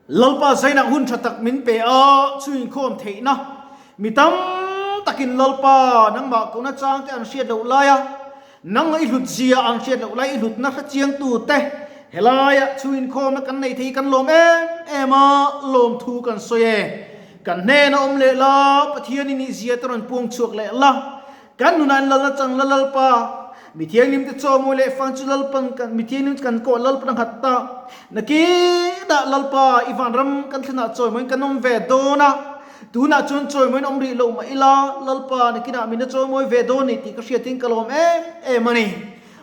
Lalpa zainah hun tha tak min pe a, chu inkhawm theihna mi tam takin Lalpa nangmah kohna chang te an hriat loh laia nang i hlut zia an hriat loh lai i hlutna hre chiangtu te helaia chu inkhawmna kan nei thei kan lawm em em a, lawmthu kan sawi e. Kan hnena awm leh la, Pathian i nih zia te rawn puang chhuak leh la, Kan nunah an lal a chang la Lalpa, mi thianghlim te chaw mawi leh fang chu Lalpan kan mi thianghlim chu kan kawh Lalpan a nghat ta. Nakinah Lalpa i vanram kan thlenah chawimawiin kan awm ve dawn a, tunah chuan chawimawiin awm rih loh mah ila Lalpa nakinah min a chawimawi ve dawn ni tih ka hriatin ka lawm em em a ni.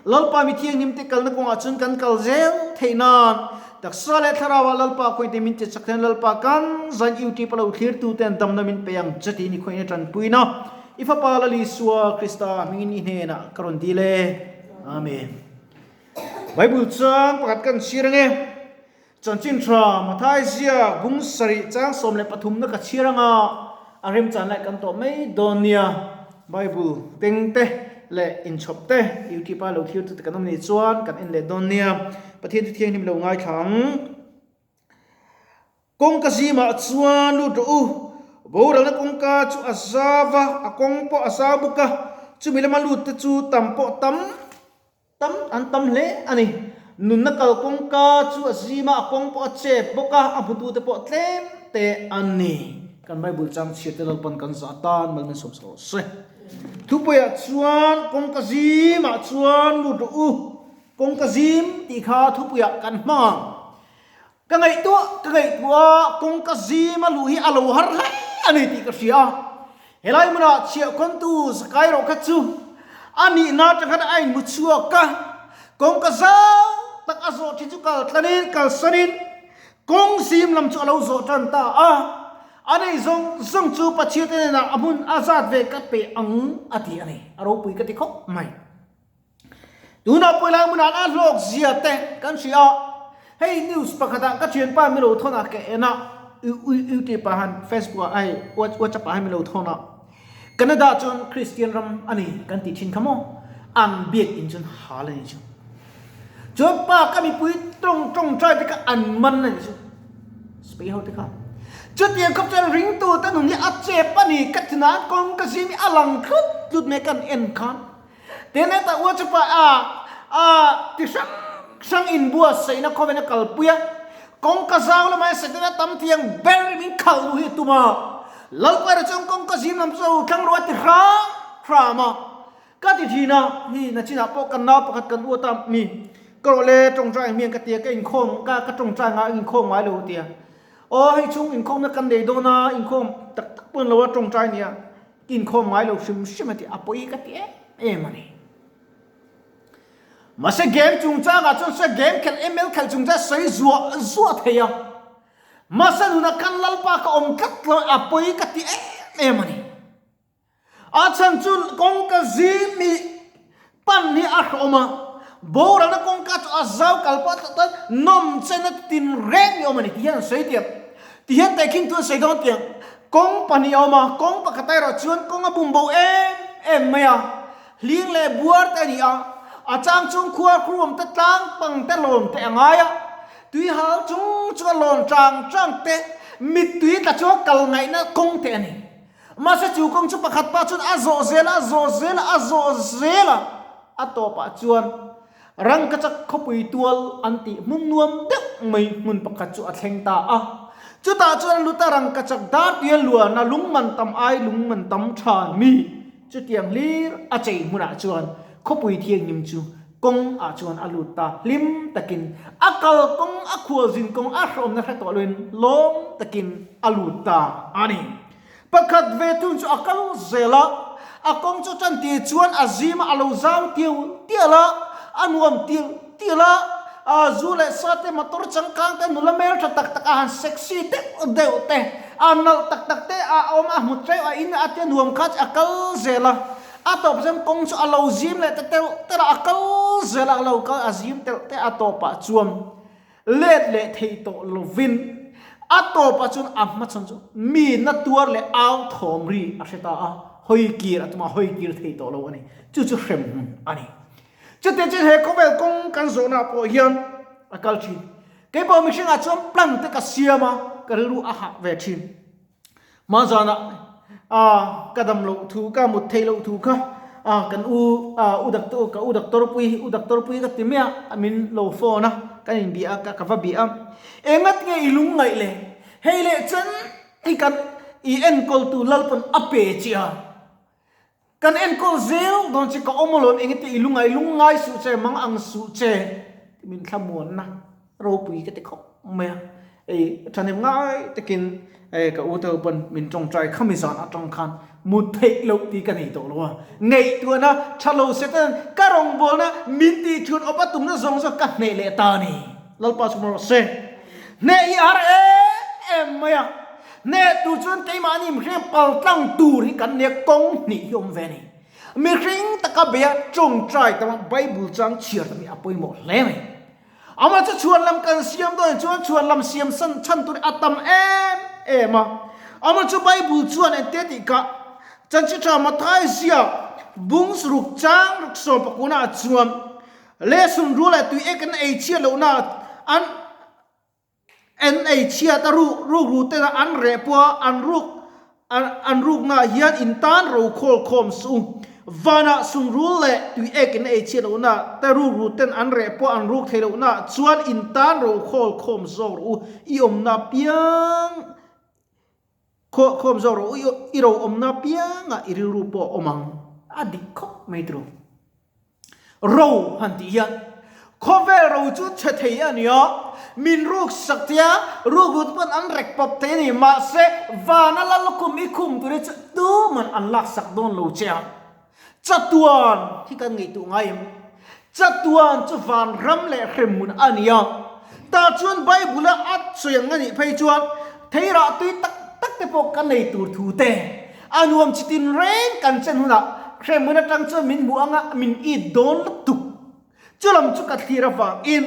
Lalpa mi thianghlim te kalna kawngah chuan kan kal zel theih nan taksa leh thlarauah Lalpa khawiin te min che chak hian Lalpa kan zan YouTube a lo thlirtu ten damna min pe ang che tiin i khawiin a tanpuina I Fapa Lal Isua Krista hmingin i hnenah ka rawn dil e. Amen. Bible chuan pakhat kan chhiar ange. Chanchin tha Mathai zia bung sarih chang 13 na ka chhiar anga a remchan lai kan tawh mai dawn nia. Bible teng te leh inchhawp te YouTube a lo thlir tu te kan awm nih chuan kan en leh dawn nia. Pathian thu thianghlim lo ngaithla ang. Kawngka zimah chuan lut rawh u, boralna kawngka chu a zau va, a kawng pawh a zau bawk a, chumi lama lut te chu tam pawh tam tam an tam hle a ni. Nunna kal kawngka chu a zim a, a kawng pawh a chep bawk a, a hmutute pawh tlem te an ni. Kan Bible chang chhiar te Lalpan kan zah tan mal min sawm sak rawh se. Thupuiah chuan kawngka zimah chuan lut rawh u, kawngka zim tih kha thupuiah kan hmang ang. Ka ngaihtuah ka ngaihtuah a, kawngka zima luh hi a lo har hle a ni tih ka hria a. Helai hmunah chhiahkhawntu Zakai rawh kha chu a nihna atang khan a inhmu chhuak a, kawngka zau tak a zawh thin chu kal tlanin kalsanin kawng zim lam chu a lo zawh tan ta a. A nei zawng zawng chu Pathian te hnenah a hmun a zat ve ka pe ang a ti a ni. A ropui ka ti khawp mai. Tunah pawh helai hmunah a hlawk zia te kan hria a, hei news pakhatah ka thianpa min lo thawn a ka en a, YouTube ah han Facebook ah hei WhatsApp ah han min lo thawn a, Canada chuan Christian ram a ni kan tih thin kha maw, an biak in chuan hal a ni chu. Chuan pa ka mipui tawng tawngtai te kha an man a ni chu, Spain ho te kha. Chutiang khawp chuan ringtu te nun hi a chep a ni ka thinah kawng ka zim hi a lang tlut tlut mai kan en khan. Tin heta ua chu pa a a ti hrang hrang inbuatsaihna khawvel a kalpui a, kawngka zau lamah hian Setana tam thiang ber min khalh luh hi a tum a, Lalpa erawh chuan kawngka zim lam chu a thlang rawh a ti hram hram a, ka ti thin a, hi nachinah pawh kan nau pakhat kan uat a mi ka rawh le tawngtai ang miang ka ti a, ka inkhawm ka ka tawngtai ngai inkhawm ngai lo a ti a, aw hei chung inkhawmna kan nei dawn a, inkhawm tak tak pawh ni lo a tawngtai nia. Inkhawm ngai lo hrim hrim a ti, a pawi ka ti em em a ni. Mahse game chungchangah chuan se game khelh ML khelh chungchang sawi zuah zuah thei a. Mahse nuna kan Lalpa ka awm tlat lo a pawi ka ti em em a ni. A chhan chu kawngka zim hi pan hi a hlawm a, boralna kawngka chu a zau kal pawh tlat a, nawm chena tin reng ni awm a ni ti hian an sawi tiang. Ti hian tehkhin tu an sawi dawn tiang. Kawng pahnih a awm a, kawng pakhat erawh chuan kawng a bum bo em em mai a, hling leh buar te a ni a, a chang chung khua khruam te tlang pang te lawn te a ngai a, tui hal chung chunga lawn chang chang te, mittui tla chunga kal ngaihna kawng te a ni. Mahse chu kawng chu pakhat pa chuan a zawh zel a, a zawh zel a, a zawh zel a, a tawpah chuan Rangkachak khawpui tual an tih hmun nuam deuh mai hmun pakhat chu a thleng ta a. Chutah chuan a lut a, Rangkachak dar tia luana lung man tam ai lung man tam tha mi chutiang hlir a chei hmunah chuan khawpui thianghlim chu kawng ah chuan a lut ta. Hlim takin a kal kawng a khualzin kawng a hrawmna hre tawh loin lawm takin a lut ta a ni. Pakhat ve thung chu a kal zel a, a kawng chu tan tir chuan a zim a, a lo zau tial tial a, a nuam tial tial a, a zu leh sa te motor changkang te nula hmel tha tak tak a han sexy deuh deuh te, a nalh tak tak te a awm a hmu tleuh a in a tia nuam kha chu a kal zel a, a tawp chuan kawng chu a lo zim leh ta telh telh a, a kal zel a, a lo kal a zim telh telh a tawpah chuan Let leh thei tawh lovin a tawpah chuan a hmachhawn chu mi na tuar leh au thawm ri a hre ta a, hawi kir a tum a, hawi kir thei tawh lo a ni. Chu chu hremhmun a ni. Chutiang chuan he khawvel kawng kan zawhnaah pawh hian a kal thin. Keipawh mihringah chuan plan te ka siam a, ka rilru a hah ve thin. Hma zanah ka dam loh thu, ka mut theih loh thu kha kan u u doctor ka u doctor pui u doctor pui ka ti mai a, min lo phone a, kan inbia a, ka va bia a. Engat nge i lungngaih le? Hei leh chen hi kan i enkawltu Lalpawn a pe che a. Kan enkawl zel dawn che ka awm alawm engete i lungai lungngai suh che mang ang suh che ti min thlamuanna ropui ka ti khawp mai a, ei thahnem ngai takin ei ka u te ho pawn min tawngtai khami zan atang khan mut theih loh tih ka nei tawh lo a, ngaihtuahna tha lo Satan ka rawngbawlna min tih thun awp a tumna zawng zawng ka hneh leh ta a ni Lalpa chu marawh se hneh hi a har em em mai a. Hneh tur chuan keimahni mihring paltlang tur hi kan nia kawng hnih hi awm ve a ni. Mihring taka beia tawngtai tama Bible chang chhiar tam hi a pawimawh hle mai. Amah chu chhuanlam kan siam dawn chuan chhuanlam siam san chhan tur hi a tam em em a. Amah chu Bible chuan engtia tih kah Chanchin Tha Mathai ziak bung ruk chang ruk 19 ah chuan lehsun rul leh tui ek an ei chhiat lohna an An ei chhiat a ruk ruk ru ten a an reh pawh a an ruk an rukna ah hian in tan ro khawl khawm suh u. Vanah sungrul leh tui ek in a ei chhiat lohna te ruk ru ten an reh pawh an ruk thei lohna ah chuan in tan ro khawl khawm zawk rawh u. I awmna piang khawm zawk rawh u. I ro awmna piangah i rilru pawh a awm ang. A dik khawp mai tiro. Ro han tih hian khawvel ro chu chhe thei a ni a, min ruk sak thei a, ruk rut pawn an rek pawp thei a ni, mahse vana la lukhum i khum tur hi chu tuman an lak sak dawn lo che a, chatuan hi kan ngaihtuah ngai em? Chatuan chu van ram leh hremhmun a ni a, tah chuan Bible a a sawi ang a nih phei chuan theirah tui tak tak te pawh ka nei tur thu te, A nuam chi tin reng kan chen hunah hremhmun atang chuan min hmuh anga min it dawn lutuk. Chulam chu ka thlir avangin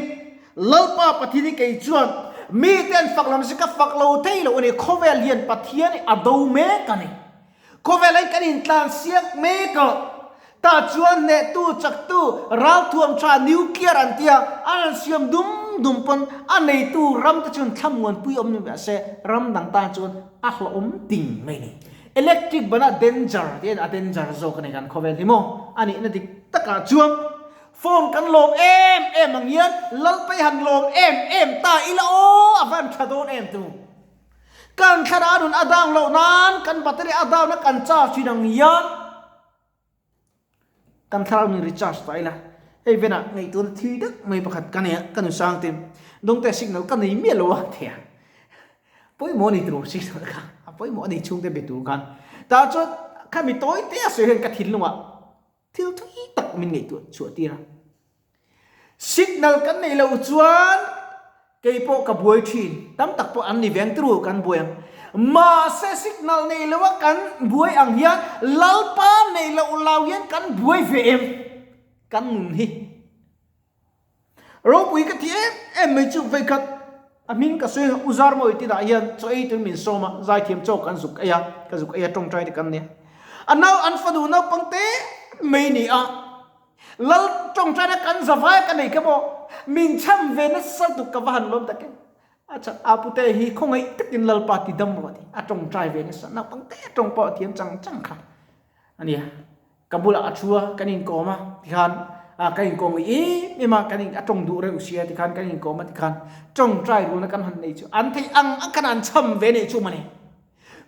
Lalpa Pathian hi kei chuan mite an fak lam si ka fak lo thei lo a ni. Khawvel hian Pathian hi a do mek a ni. Khawvel hi kan intlan siak mek a. Tah chuan hnehtu, chaktu, ralthuam tha, nuclear an tia, an rawn siam dum dum pawn a neitu ram te chuan thlamuanpui awm ni mah se ram dang tan chuan a hlauhawm ting mai a ni. Electric ban a danger tih a danger zawk a ni kan khawvel hi maw? A nihna dik takah chuan phone kan lawm em em ang hian Lalpai han lawm em em ta ila aw a van tha dawn em tu. Kan thlarau nun a down loh nan kan battery a down a kan charge thin ang hian Kan thlarau nih recharge ta ila, hei venah ngaihtuahna thil deuh mai pakhat ka nei a, ka nu sang te dawngte signal ka nei miah lo a tia, pawimawh a ni tur signal kha, a pawimawh a ni chhungte be tur khan, tah chuan khami tawi te a sawi hian ka thinlungah thil thui tak min ngaihtuah chhuah tir a. Signal kan neih loh chuan kei pawh ka buai thin, tam tak pawh an ni veng turu kan buai ang. Mahse signal neih loh a kan buai ang hian Lalpa neih loh lau hian kan buai ve em? Kan nun hi ropui ka ti em em mai chu vawikhat a hming ka sawi u Zarmawi tinah hian chaw ei tur min sawm a, zaithiam chaw kan zuk ei a, ka zuk ei a tawngtai te kan nia. A nau an fanu naupang te mai ni a. Lal tawngtaina kan zavai ka nei kha maw? Min chhan ve nasa tuk ka va han lawm tak em? A chhan a pute hi khawngaih takin Lalpa ti dam rawh ti a tawngtai ve nasa naupang te tawng pawh a thiam chang chang kha a nia. Ka bulah a thu a kan inkawm a tikhan a kan inkawm ngei em em a kan in a tawng duh reuh sia tikhan kan inkawm a tikhan tawngtai rulna kan han nei chu an theih ang ang khan an chhan ve nei chu mawni.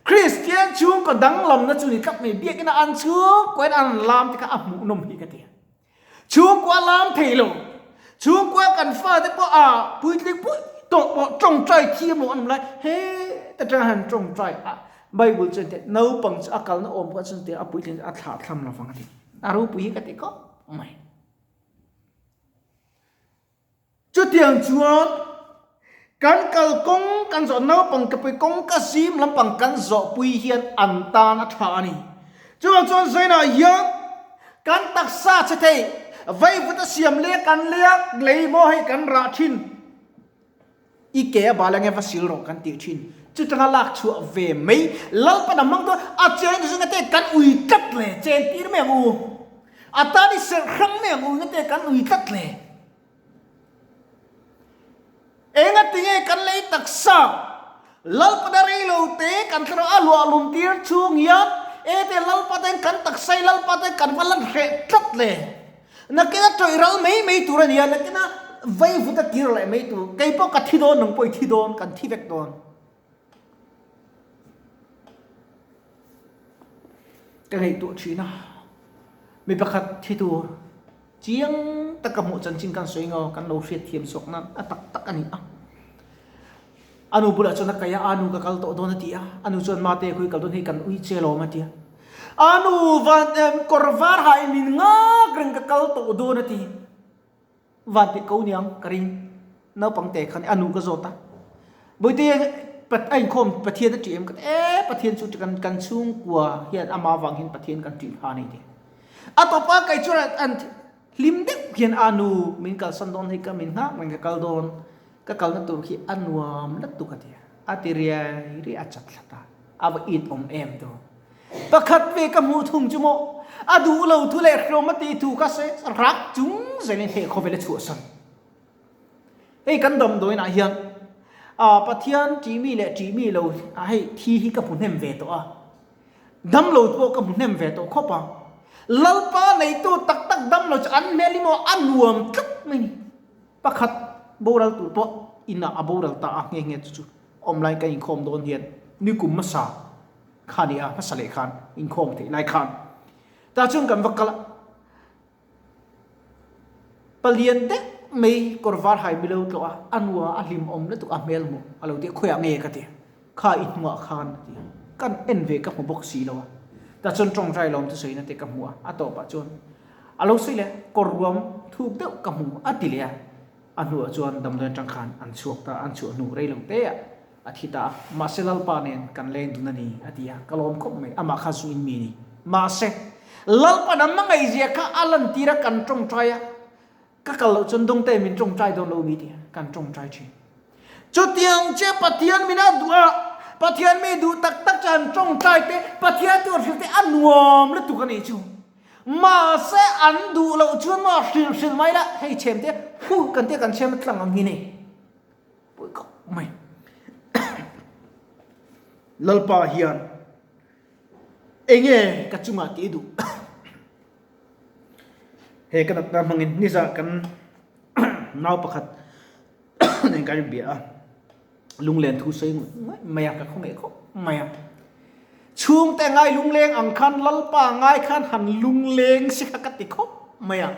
Kristian chhungkaw danglamna chu ni tlat mai, biakina an chhungkuain an rawn lam te kha a hmuhnawm hi ka ti a. Chhungkua lam thei lo, chhungkua kan fate pawh a puitling pui tawh pawh tawngtai thiam lo an awm lai, he ta tang han tawngtai a, Bible chuan teh naupang chu a kalna awm pawh chuan teh a puitling chu a thlah thlam lo vang a ti. A ropui hi ka ti khawp mai. Chutiang chuan kan kalkawng kan zawh naupang kepui kawngka zim lampang kan zawhpui hian an tan a tha a ni. Chuvang chuan Zainah hian kan taksa che thei vaivut a siam leh kan liak lei maw hei kan rah thin i ke a bal ange va sil rawh kan tih thin. Chutanga lak chhuah ve mai Lalpan a hmang dawn a chen zinga te kan ui tlat le chen tir mai ang u. A tan i serh hrang mai ang u nga te kan ui tlat le. Engatinge kan lei taksa Lalpana rei lo te kan thlarau a luah lum tir chhung hian ete Lalpa ten kan taksa hi Lalpa ten kan va lan hreh tlat le. Nakina tawih ral mai mai tur a nia, nakina vai vut a kir leh mai tur. Kei pawh ka thi dawn, nang pawh i thi dawn, kan thi vek dawn. Ka ngaihtuah thin a, mi pakhat thi tur chiang taka hmuh chanchin kan sawi ngaw, kan lo hriat thiam zawk nan a tak tak a ni a. A nu bulah chuan a kai a, a nu ka kal tawh dawn a ti a, a nu chuan mate khawi kal dawn hei kan ui che lawm a ti a. A nu van kawr var ha in min ngak reng ka kal tawh dawn a ti. Van tih ko niang ka ring. Naupang te khan a nu ka zawt a. Bawihte a inkhawm Pathian a ṭih em ka ti e Pathian chu kan kan chhungkua hian ama vang hian Pathian kan ṭih pha a ni ti. A tawpa kei chuan an hlim deuh hian a nu min kalsan dawn hei ka min nghak reng ka kal dawn ka kalna tur khi a nuam lutuk a ti a. A ti riai riai a chat thlat a, a va it awm em tu. Pakhat ve ka hmuh thung chu maw, a duh lo thu leh hriawm a tih thu kha se rak chung zelin heh khawvel a chhuahsan. Hei kan damdawiin ah hian ah Pathian ṭihmi leh ṭihmi lo ah hei thi hi ka hmu hnem ve tawh a, dam lo pawh ka hmu hnem ve tawh khawp a. Lalpa neitu tak tak dam lo chu an hmel hi maw a nuam tlat mai ni. Pakhat boral tur pawh inah a boral ta a nghe nghe chu chu awm lai ka inkhawm dawn hian nikum hmasa kha ni a, hmasa leh khan inkhawm theih lai khan tah chuan kan va kal a, palian deuh mai kawr var hai milo tlawh a, a nua a hlim awm lutuk a hmel hmuh a lo ti a, khawiah nge ka ti a, kha i hnuah khan a ti a, kan en ve ka hmu bawk si lo a, tah chuan tawngtai lawm chu sawina te ka hmu a, a tawpah chuan a lo sawi leh kawr ruam thuk deuh ka hmu a ti leh a, a hnuah chuan damdawi atang khan an chhuak ta, an chhuah hnu rei lo te ah A thi ta a, mahse Lalpa nen kan leng dun a ni, a ti a, ka lawm khawp mai, amah kha zu in mi a ni. Mahse, Lalpa'n a hmangaihzia kha a lantir a, kan tawngtai a, ka kal loh chuan dawngte min tawngtai dawn lo mi ti a, kan tawngtai thin. Chutiang che Pathian min a duh a, Pathian mi duh tak tak chu han tawngtai te, Pathian chu hrilh te a nuam lutuk a nih chu. Mahse, an duh loh chuan maw hrilh hrilh mai la, hei chhem te, huh kan tia kan chhem a tlang ang hi ni. Pawi khawp mai. Lalpa hian enge ka chungah tih duh. He ka natna hmangin nizah kan nau pakhat nen kan inbia a, lunglen thu sawi ngawih ngawih mai a, ka khawngaih khawp mai a. Chhungte ngai lungleng ang khan Lalpa ngai khan han lungleng si kha ka ti khawp mai a.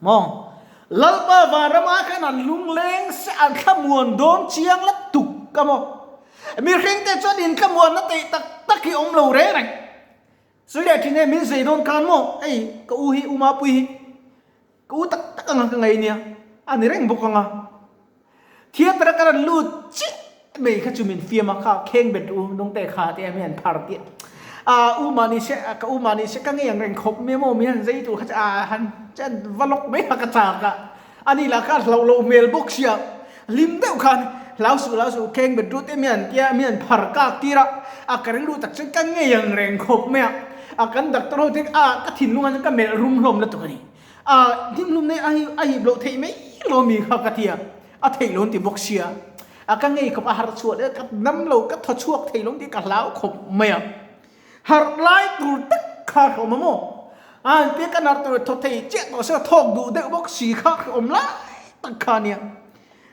Maw? Lalpa vanrama khan an lungleng se an thlamuan dawn chiang la tuk ka maw? Mihringte chuan inthlamuanna teih tak tak hi awm lo reng reng. Sawi leh thin e, min zei dawn khan maw? Hei ka u hi, u Mapui hi ka u tak tak anga ka ngei nia, a ni reng bawk anga. Theatre a ka rawn lut chiah mai kha chu min fiam a, kha kheng bet u nungte kha te mi han phar tih a u mahni se ka u mahni se ka ngei ang reng khawp mai maw min han zei tur kha chu a han chen va lawk mai a ka chak a, ani lah kha hlauh loh hmel bawk sia hlim deuh khan hlau suh hlau suh kheng bet ru te mi han tia mi han phar kak tir a, a ka rilru tak chuan ka ngei ang reng khawp mai a, a kan doctor ho te a ka thinlung ah chuan ka melh rum hlawm lutuk a ni. A hlimhlum nei a hi a hip loh theih mai lo mi kha ka ti a, a theih lo an ti bawk sia. A ka ngei khawp a harh chhuah leh ka nam lo ka thaw chhuak thei lo an ti ka hlau khawp mai a. Harh lai tur tak kha ka awm a maw? A han tia ka nar tur thaw thei chiah tawh se thawk duh deuh bawk si kha ka awm lai tak kha a nia.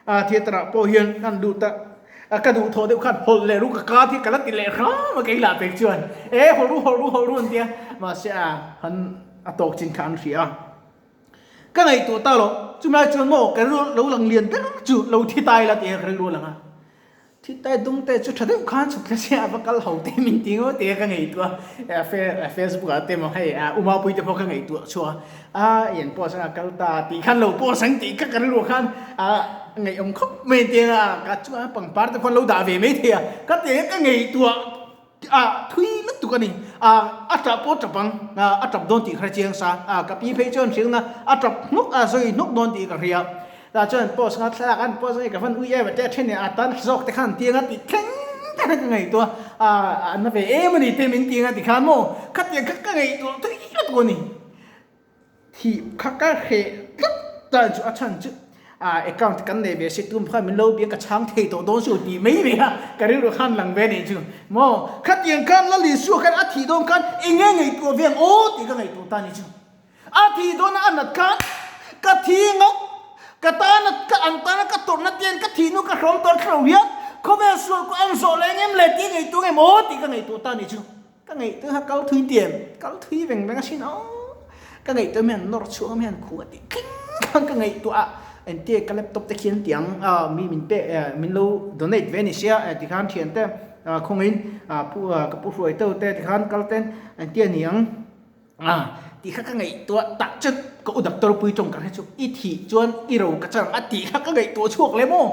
A theatre ah pawh hian kan duh ta a ka duh thawh deuh khan hawlh leh ru ka ka thi ka la ti leh hram a kei lah pek chuan e hawlh ru hawlh ru hawlh ru an tia mahse a han a tawk chin kha an hria a ka ngaihtuah ta lo chumai chuan maw ka rilru lo lang lian ber chu lo thi tai la tih a ka rilru a lang a. Thitai dungte chu tha deuh khan chhuk thla se a va kal ho te min ti ngawt tia ka ngaihtuah a Facebook ah te maw hei Umapui te pawh ka ngaihtuah chhuah a a in post a kal ta tih khan lo post ang tih kha ka rilru khan a ngaihawm khawp mai tia ka chuan pangpar te pawh an lo dah ve mai thei a ka ti ka ngaihtuah a thui lutuk a ni a a tap pawh a tap ang a tap dawn tih ka hre chiang sa a ka pi phei chuan hrilhna a tap hnuk a sawi hnuk dawn tih ka hria tah chuan post nga thlalak an post nge ka van ui em a te a then leh a tan zawk te khan tiang a tih thleng te khan ka ngaihtuah a a na ve em a ni te min ti anga tikhan maw khatiang kha ka ngaihtuah thui lutuk a ni. Thih kha ka hreh tlat ta chu a chhan chu. Account kan nei ve si tum khan min lo bia ka chhang thei tawh dawn chu tih mai mai a ka rilru khan lang ve nih chu maw khatiang khan Lal Isua khan a thih dawn khan eng nge ngaihtuah ve ang aw tih ka ngaihtuah ta nih chu a thih dawn a nat khan ka thi ngawt ka tana ka an tana ka tawrhna te hian ka thih nu ka hrawm tawn thlo hian khawvel sual ku an zawh leh engem le tih ngaihtuah ngem aw tih ka ngaihtuah ta nih chu. Ka ngaihtuah kha kal thui ti em? Kal thui veng veng asin aw. Ka ngaihtuah mi an nawr chhuak a mi an khuh a tih tling khan ka ngaihtuah a. Entir ka laptop te khian tiang mi min pe min lo donate ve a ni sia tikhan thian te khawngin pu ka pu hruai teuh te tikhan kal ten entir a ni ang. Tih kha ka ngaihtuah tak chu ka u doctor pui tawng ka hre chu i thih chuan i ro ka chang a tih kha ka ngaihtuah chhuak lem aw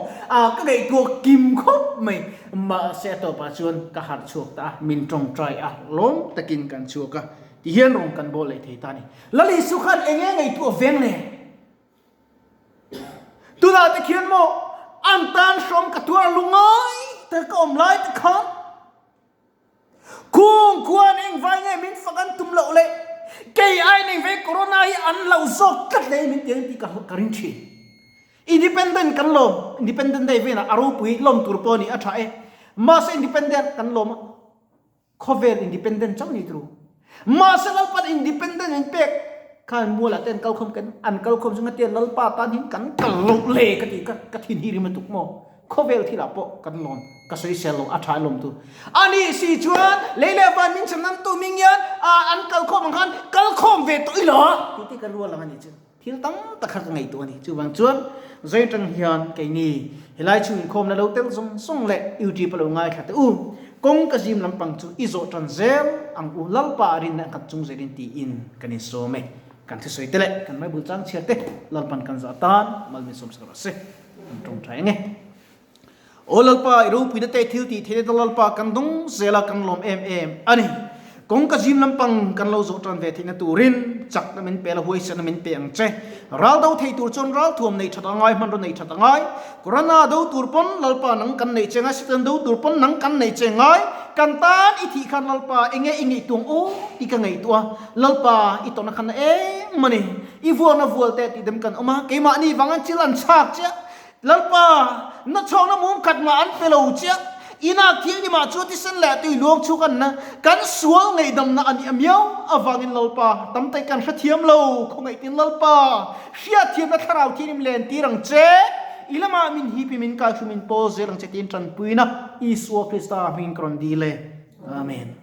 ka ngaihtuah kim khawp mai mahse a tawpah chuan ka harh chhuak ta a min tawngtai a lawm takin kan chhuak a tihian rawn kan bawl leh thei ta a ni Lal Isu khan eng nge ngaihtuah veng le tunah te khian maw an tan hrawm ka tuar lungai te ka awm lai te khan Kung khuan engvai nge min fak an tum loh le? Kei aiin engvai corona hi an lo zawk tlat le min ti ang tih ka ring thin. Independent kan lawm, Independent Day velah a ropui lawm tur pawh a ni a tha e. Mahse Independent kan lawm a, khawvel Independent chauh ni turu. Mahse Lalpan Independent min pek khan mualah te an kalkhawm kan an kalkhawm chu ngatia Lalpa tan hian kan kal loh le ka ti ka thin hi rim lutuk maw? Khawvel thilah pawh kan lawm, ka sawisel lo, a tha i lawm tu. A nih si chuan lei leh van min chhan nan tu ming hian an kalkhawm ang khan kalkhawm ve tawh ila tih te ka rual ang a nih chu. Thil tam tak kha ka ngaihtuah a ni. Chuvang chuan zai atang hian keini helai chhung inkhawmna lo tel zawng zawng leh YouTube a lo ngaithla teh u. Kawng ka zim lampang chu i zawh tan zel ang u Lalpa a rinna khat chung zelin tiin kan insawm e. Kan thusawi te leh kan Bible chang chhiar te Lalpan kan zah tan mal min sawmsak rawh se. An tawngtai ang e. Aw Lalpa, i ropuina te thil tih theihna te Lalpa kan dawng zel a, kan lawm em em a ni. Kawngka zim lampang kan lo zawh tan ve theihna turin chakna min pe la, huaisenna min pe ang che. Ral do thei tur chuan ral thuam nei that a ngai, hmanraw nei that a ngai. Corona do tur pawn Lalpa nang kan nei che ngai, Satan do tur pawn nang kan nei che ngai. Kan tan i thih khan Lalpa enge i ngaihtuah ang aw tih ka ngaihtuah a, Lalpa i tawna khan a em a ni. I vuakna vual teh tih dem kan awm a, keimahni vang an chil an chhak chiah. Lalpa, na chhawkna mum khat mah an pe lo chiah. Inah thianghlimah chu thisen leh tui luang chhuk an na. Kan sual ngaihdamna a nih a miau avangin Lalpa, tam taih kan hrethiam lo, khawngaihtin Lalpa, hriatthiamna thlarau thianghlim len tir ang che. I lamah min hip i min kaihru min pawl zel ang che tiin tanpuina Isua Krista hmingin ka rawn dil e. Amen.